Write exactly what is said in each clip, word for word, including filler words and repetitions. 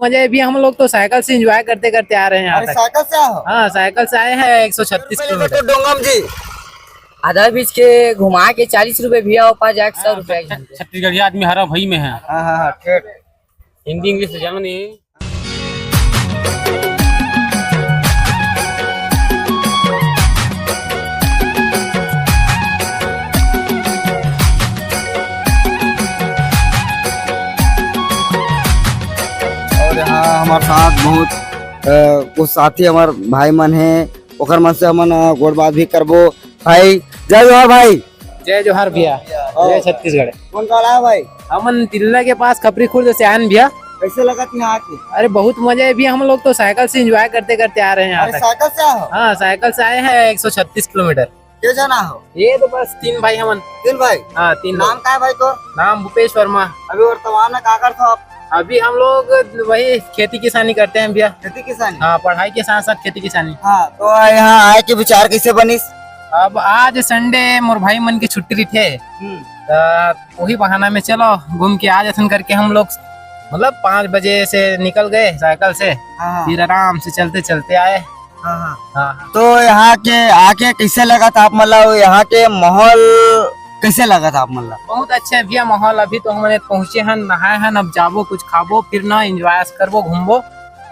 मजा है भी, हम लोग तो साइकिल से एंजॉय करते करते आ रहे हैं यहाँ तक। साइकिल से आए हो? हाँ, साइकिल से आए हैं, एक सौ छत्तीस किलोमीटर। तो डोंगम जी, आधा बीच के घुमा के चालीस रुपए भैया, और पाँच एक सौ रुपए के घंटे। छत्तीसगढ़िया आदमी हरा भई में है। हाँ, हाँ, हाँ, ठीक। हिंदी इंग्लिश तो जानो नहीं। और यहाँ हमारे साथ बहुत, अ, कुछ साथी हमारे भाई मन हैं, ओकर मन से हमन, अ, गोठ बात भी करबो। भाई, जय जोहार भाई। जय जोहार भैया। और जय छत्तीसगढ़। कौन गाँव आए हो भाई? हमन तिल्दा के पास खपरी खुर्द से आए हैं भैया। कैसे लगा यहाँ आके? अरे, बहुत मजा है भैया, हम लोग तो साइकिल से एंजॉय करते करते आ रहे हैं यहाँ तक। साइकिल से आए हो? हाँ, साइकिल से आए हैं, एक सौ छत्तीस किलोमीटर। के जना हो? ये तो बस तीन भाई हमन। तीन भाई? हाँ, तीन नाम भाई। का है भाई तोर? नाम भूपेश वर्मा। अभी वर्तमान में का करत हो आप? अभी हम लोग वही खेती किसानी करते हैं भैया। खेती किसानी? हाँ, पढ़ाई के साथ साथ खेती किसानी। हाँ, तो यहाँ आए के विचार कैसे बनिस? अब आज संडे मोर भाई मन के छुट्टी रहिथे, हम्म। त वही बहाना में चलो घूम के आ जाथन करके हम लोग, मतलब, पाँच बजे से निकल गए साइकिल से, हाँ, हाँ। फिर आराम से चलते चलते आए। हाँ, हाँ। हाँ, हाँ। तो यहाँ के आके कैसे लगत आप, मतलब, यहाँ के माहौल कैसे लगत आप, मतलब? बहुत अच्छा है भैया माहौल। अभी तो हमन पहुँचे हन, नहाए हन, अब जाबो, कुछ खाबो, फिर ना एंजॉय करबो, घूमबो,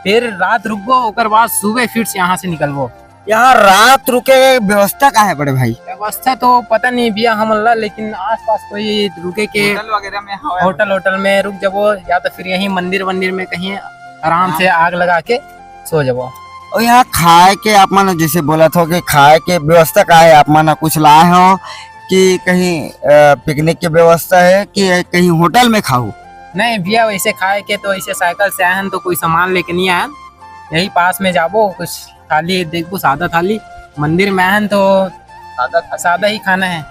फिर रात रुकबो, ओकर बाद सुबह फिर से यहाँ से निकलबो। यहाँ रात रुके के व्यवस्था का है बड़े भाई? व्यवस्था तो पता नहीं भैया हमन ला, लेकिन आसपास कोई रुके के होटल वगैरह में हवा होटल, होटल में रुक जाबो, या तो फिर यहीं मंदिर वंदिर में कहीं आराम से हाँ। आग लगा के सो जाबो। और यहाँ खाए के आप मन जैसे बोलत हो कि खाए के व्यवस्था का है, आप मन कुछ लाए हो कि कहीं, अ, पिकनिक के व्यवस्था है कि कहीं होटल में खाओ? नहीं भैया, वैसे खाए के तो ऐसे साइकिल से आए हन तो कोई सामान लेके नहीं आए हन। यही पास में जाबो, कुछ थाली देखबो, सादा थाली। मंदिर में आए हन तो सादा थाली। सादा ही खाना है,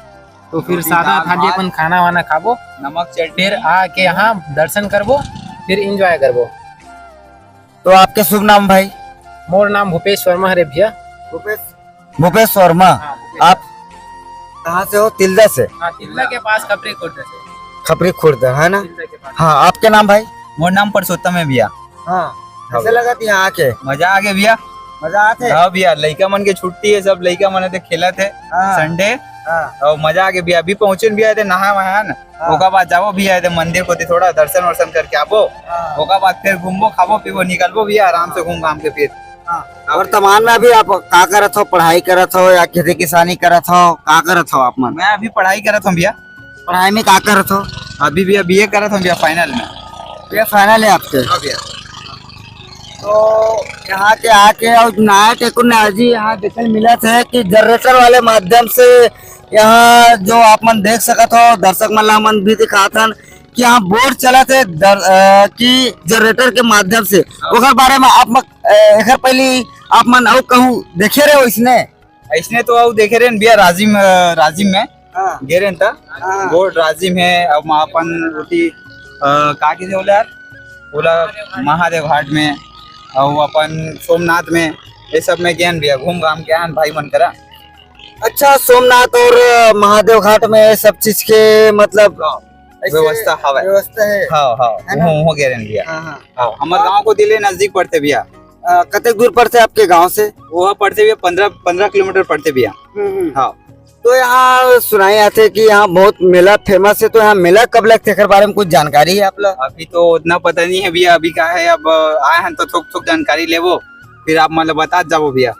तो फिर रोटी, सादा दाल, थाली भात। अपन खाना वाना खाबो, नमक चटनी। फिर आके यहाँ दर्शन करबो, फिर एंजॉय करबो। तो आपके शुभ नाम भाई? मोर नाम भूपेश वर्मा हरे भैया। भूपेश? भूपेश वर्मा। हाँ, भूपेश। आप कहाँ से हो? तिल्दा से? हाँ, तिल्दा के पास खपरी खुर्द से। खपरी खुर्द, है ना? तिल्दा के पास। हाँ, आपके नाम भाई? मोर नाम पुरुषोत्तम है भैया। हाँ, हाँ कैसे भैया। लगत यहाँ आके? मजा आ गया भैया। मजा आते? हाँ भैया, लइका मन के छुट्टी है, सब लइका मन एदे खेलत है हाँ। संडे। हाँ। और मजा आ गया भैया, अभी पहुँचे भैया, एदे नहा वहा ना। हाँ। ओकर बाद जाबो भैया, एदे मंदिर कोती थोड़ा दर्शन वर्शन करके आबो। हाँ। ओकर बाद फिर घूमबो, खाबो, पीबो, निकलबो भैया, आराम से घूम घाम के फिर। हाँ। वर्तमान में अभी आप का करत हो? पढ़ाई करत हो या खेती किसानी करत हो? का करत हो आप मन? मैं अभी पढ़ाई करत हूँ भैया। पढ़ाई में का करत हो? अभी भैया बीए करत हूँ भैया, फाइनल में। ये फाइनल है आपके? हाँ भैया। तो यहाँ के आके और नया टेक्नोलॉजी यहाँ देखे मिलत है कि जनरेटर वाले माध्यम से यहाँ जो आप मन देख सकत हो, दर्शक मन ला मन भी दिखात हन कि यहाँ बोर चलत है दर-, अ, कि जनरेटर के माध्यम से। हाँ। ओकर बारे में आप मन, अ, एकर पहली आप मन अउ कहूँ देखे रहे हो इसने? इसने तो अउ देखे रहे भैया, राजिम, अ, राजिम में हाँ। गे रहे त। हाँ। बोर राजिम है, अब वहाँ अपन रोटी, अ, का कहिथे बोले यार, बोला महादेव घाट में, और अपन सोमनाथ में, ये सब में गेन भैया, घूम घाम के आन भाई मन करा। अच्छा, सोमनाथ और महादेव घाट में सब चीज के मतलब हाँ, ऐसे व्यवस्था हवय। व्यवस्था है। हाँ, हाँ, है ना? वहाँ, वहाँ गे रहेन भैया। हाँ, हाँ। हाँ, हमर हाँ। गाँव कोती ले नजदीक पड़थे भैया। अ, कतेक दूर पड़थे आपके गाँव से? वो पड़थे भैया पन्द्रह, पन्द्रह किलोमीटर पड़थे भैया। हम्म, हम्म। हाँ। तो यहाँ सुनाई आथे कि यहाँ बहुत मेला फेमस है, तो यहाँ मेला कब लगथे, एकर बारे में कुछ जानकारी है आप लोग? अभी तो उतना पता नहीं है भैया, अभी का है, अब आए हैं तो थोक थोक जानकारी लेबो, फिर आप मतलब बता जाबो भैया।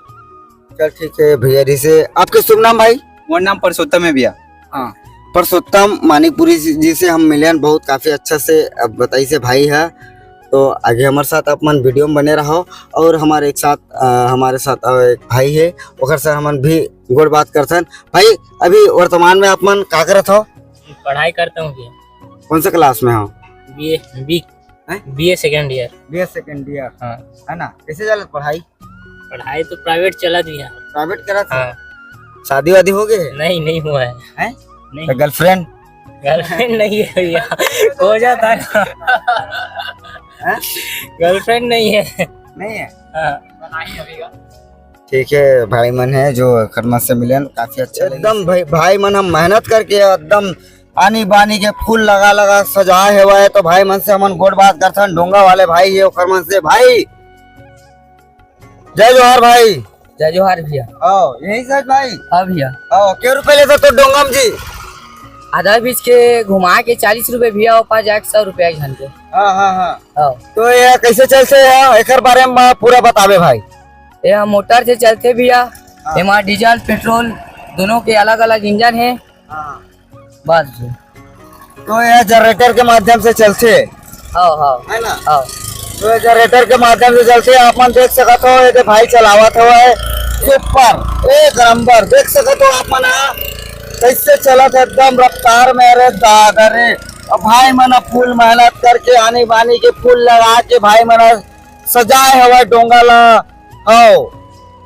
चल ठीक है भैया, जैसे आपके शुभ नाम भाई? मोर नाम पुरुषोत्तम है भैया। हाँ, पुरुषोत्तम मानिकपुरी जी, जी से हम मिले हन, बहुत काफी अच्छा से अब बताइस हे भाई है। तो आगे हमारे साथ आप मन वीडियो में बने रहो और हमारे एक साथ, अ, हमारे साथ, अ, एक भाई है, ओकर से हमन भी गोठ बात करथन। भाई, अभी वर्तमान में आप मन का करत हो? पढ़ाई करता हूँ भैया। कौन से क्लास में हो? बीए, बी हैं? BA second year. BA second year. हाँ। है ना? कैसे चलत पढ़ाई? पढ़ाई तो प्राइवेट चलत भैया। प्राइवेट करत हो? हाँ। शादी वादी हो गए? नहीं, नहीं हुआ है। हैं? नहीं। तो गर्लफ्रेंड? गर्लफ्रेंड नहीं है भैया। हो जाता है ना। हैं? गर्लफ्रेंड नहीं है। नहीं है? हाँ। ठीक है, भाई मन है जो खदमत से मिले हैं, काफी अच्छा लगे। एकदम भाई, भाई मन हम मेहनत करके एकदम आनी बानी के फूल लगा लगा सजाए हवय। तो भाई मन से हमन गोठ बात करथन, डोंगा वाले भाई हे, ओखर मन से। भाई, जय जोहार भाई। जय जोहार भैया। हाँ, यही सच भाई। हाँ भैया। हाँ, के रुपए लेथो तो डोंगा म जी? आधा बीच के घुमा के चालीस रुपए भैया, ऊपर जाके सौ रुपया एक झन के। हाँ, हाँ, हाँ। हाँ। तो ये कैसे चलथे हे, एकर बारे में पूरा बताबे भाई। ये मोटर से चलथे भैया। हाँ। एमा डीजल, पेट्रोल दोनों के अलग-अलग इंजन हे। हाँ। बस। तो ये जनरेटर के माध्यम से चलथे। हाँ, हाँ। है ना? हाँ। तो ये जनरेटर के माध्यम से चलथे, आप मन देख सकत हो, ये दे भाई चलावत हवय। सुपर, एक नंबर, देख सकत हो आप मन ह, कैसे चलत हे एकदम रफ्तार में। अरे दादा रे, अब भाई मन ह फुल मेहनत करके, आनी बानी के फूल लगा के भाई मन ह सजाए हवय डोंगा ला। हव,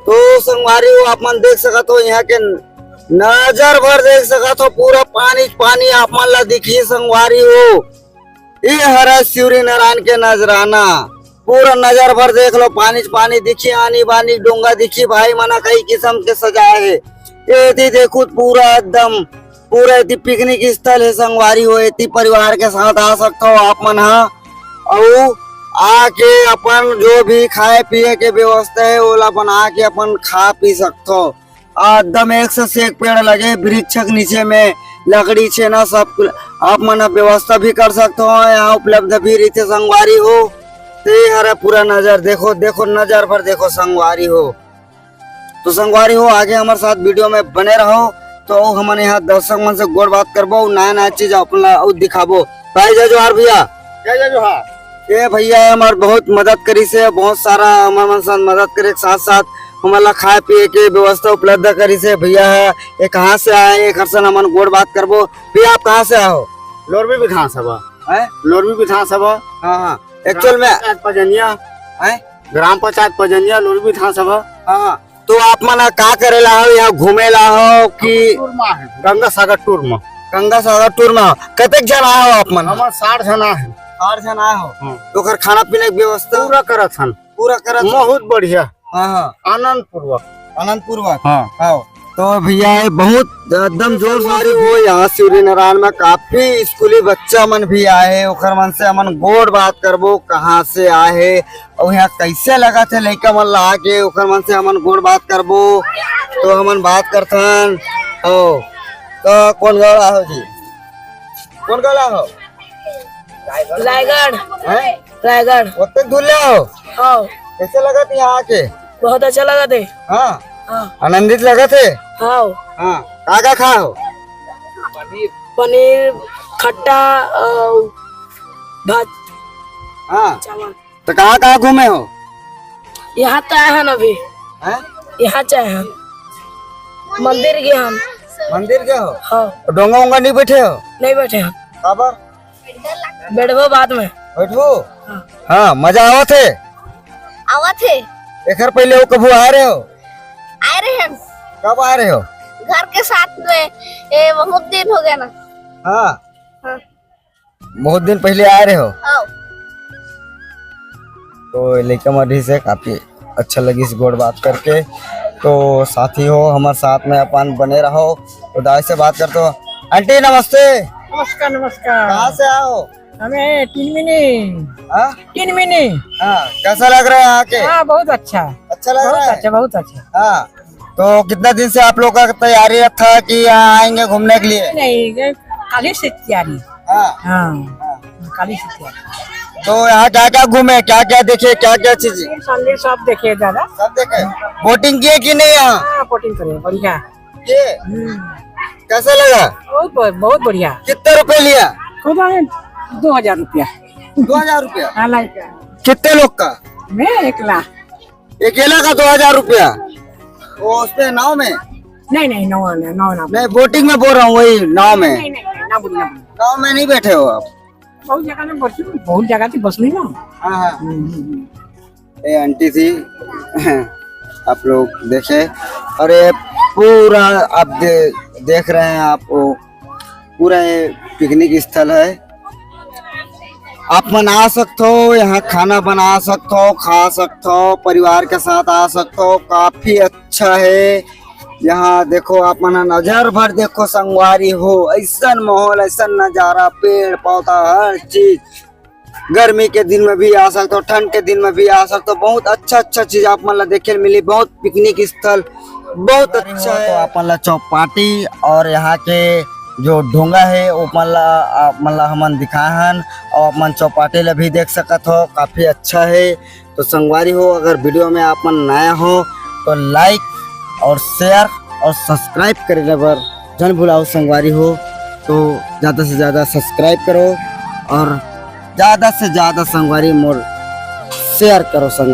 तो संगवारी हो, आप मन देख सकत हो, यहाँ के नजर भर देख सकत हो, पूरा पानी पानी आप मन ला दिखी संगवारी हो। ये हरा शिवरी नारायण के नजराना, पूरा नजर भर देख लो, पानी च पानी दिखी, आनी बानी डोंगा दिखी। भाई मन ह कई किस्म के सजाए हे। ये एती देखो, पूरा एकदम, पूरा एती पिकनिक स्थल हे संगवारी हो। एती परिवार के साथ आ सकत हो आप मन ह, अउ आके अपन जो भी खाए पिए के व्यवस्था हे, ओला बना के अपन खा पी सकत हो। आ, एकदम एक से एक पेड़ लगे, वृक्ष के नीचे में लकड़ी छेना सब कुल आप मन ह व्यवस्था भी कर सकत हो, यहाँ उपलब्ध भी रहिथे संगवारी हो। ते हरे पूरा नजर देखो, देखो नजर भर देखो संगवारी हो। तो संगवारी हो, आगे हमर साथ वीडियो में बने रहो। तो हमन यहाँ दर्शक मन से गोठ बात करबो, नया नया चीज अपन ला अउ दिखाबो। भाई जय जोहार भैया। जय जय जोहार। ये भैया हमार बहुत मदद करिस हे, बहुत सारा हमर मन साथ मदद करे के साथ साथ हमन ला खाए पिए के व्यवस्था उपलब्ध करिस हे। भैया ह, ये कहाँ से आए, एकर से हमन गोठ बात करबो। भैया आप कहाँ से आए हो? लोरबी विधानसभा। हैं? लोरबी विधानसभा। हाँ, हाँ। Actual में ग्राम पंचायत पजनिया। हैं? ग्राम पंचायत पजनिया, लोरबी विधानसभा। हाँ, हाँ। तो आप मन ह का करे ला हो, यहाँ घूमे ला हो कि? टूर में आहे, गंगा सागर टूर में। गंगा सागर टूर में हो। कतेक झन आए हो आप मन? हमन साठ झन आहे। साठ झन आए हो? हाँ। तो ओकर खाना पीने के व्यवस्था? पूरा करत हन। पूरा करत हन? बहुत बढ़िया। हाँ, हाँ। आनंद पूर्वक। आनंद पूर्वक? हाँ। हाँ। तो भैया ये बहुत एकदम जोर शोर से हो, यहाँ शिवरी नारायण में काफी स्कूली बच्चा मन भी आए हे, ओकर मन से हमन गोठ बात करबो, कहाँ से आए हे, अउ यहाँ कैसे लगत हे लइका मन ला आके, ओकर मन से हमन गोठ बात करबो। तो हमन बात करथन। हो, तो कोन गाँव ला हो जी? कोन गाँव ला हो? रायगढ़। हैं? रायगढ़। ओतेक दूर ले हो? हाँ। कैसे लगत हे यहाँ आके? बहुत अच्छा लगत हे। हाँ? हाँ। आनंदित लगत हे? हाँ। हाँ। का का खाए हो? पनीर, खट्टा, अउ भात, हाँ। चावल। तो कहाँ कहाँ घूमे हो? यहाँ तो आए हन अभी। हैं? यहाँ च आए हन। मंदिर गे हन। मंदिर गे हो? हाँ। तो डोंगा उंगा नहीं बैठे हो? नहीं बैठे हन। काबर? बैठबो बाद में। बैठबो? हाँ। हाँ, मजा आवत हे? आवत हे। एकर पहले वो कभू आए रहे हो? आए रहे हन। कब आए रहे हो? घर के साथ में, ए, बहुत दिन हो गया ना। हाँ। हाँ। बहुत दिन पहले आए रहे हो? हाँ। तो लइका मन से काफी अच्छा लगिस गोठ बात करके। तो साथी हो, हमर साथ में अपन बने रहो। तो दाई से बात करते हो। आंटी नमस्ते। नमस्कार, नमस्कार। कहाँ से आए हो? हमें तीन मिनी। हाँ? तीन मिनी। हाँ, कैसा लग रहा है आके? हाँ, बहुत अच्छा। अच्छा लग बहुत रहा है? अच्छा, बहुत अच्छा। हाँ, तो कितना दिन से आप लोग का तैयारी रखा है कि यहाँ आएंगे घूमने के लिए? नहीं, ये कल ही से तैयारी। हाँ। हाँ, हाँ। कल ही से तैयारी। तो यहाँ क्या क्या घूमे, क्या क्या देखे, क्या क्या चीज? मंदिर, संदिर सब देखे दादा। सब देखे? बोटिंग किए कि नहीं यहाँ? हाँ, बोटिंग करे, बढ़िया। ये? हम्म। कैसा लगा? बहुत ब-, बहुत बढ़िया। कितने रुपए लिया? खुदा ने दो हजार रुपया। दो हजार रुपया? हाँ, लाइक। कितने लोग का? मैं एकला। अकेला का दो हजार रुपया? वो उस पे नाव में? नहीं, नहीं, नाव में, नाव, नाव। नहीं, बोटिंग में बोल रहा हूँ, वही नाव में। नहीं, नहीं, नहीं, ना बोली, ना बोली। नाव में नहीं बैठे हो आप? बहुत जगह में बसी, बहुत जगह थी बस नहीं ना। हाँ, हाँ। हम्म, हम्म, हम्म। ये आंटी थी, आप लोग देखे, और ये पूरा आप दे-, देख रहे हैं आप, वो पूरा ये पिकनिक स्थल है। आप मन आ सकत हो, यहाँ खाना बना सकत हो, खा सकत हो, परिवार के साथ आ सकत हो, काफी अच्छा है। यहाँ देखो, आप मन ह नजर भर देखो संगवारी हो, ऐसन माहौल, ऐसन नजारा, पेड़ पौधा, हर चीज। गर्मी के दिन में भी आ सकते हो, ठंड के दिन में भी आ सकते हो। बहुत अच्छा अच्छा चीज आप मन ला देखे ल मिली, बहुत पिकनिक स्थल, बहुत अच्छा तो है। आप मन ला चौपाटी और यहाँ के जो ढोंगा है, वो मन ला, आप मन ला हमन दिखाए हन, और आप मन चौपाटी ला भी देख सकत हो, काफी अच्छा है। तो संगवारी हो, अगर वीडियो में आप मन नया हो तो लाइक और शेयर और सब्सक्राइब करे बर झन भुलाओ संगवारी हो। तो ज्यादा से ज्यादा सब्सक्राइब करो और ज्यादा से ज्यादा संगवारी मोर शेयर करो संगवारी।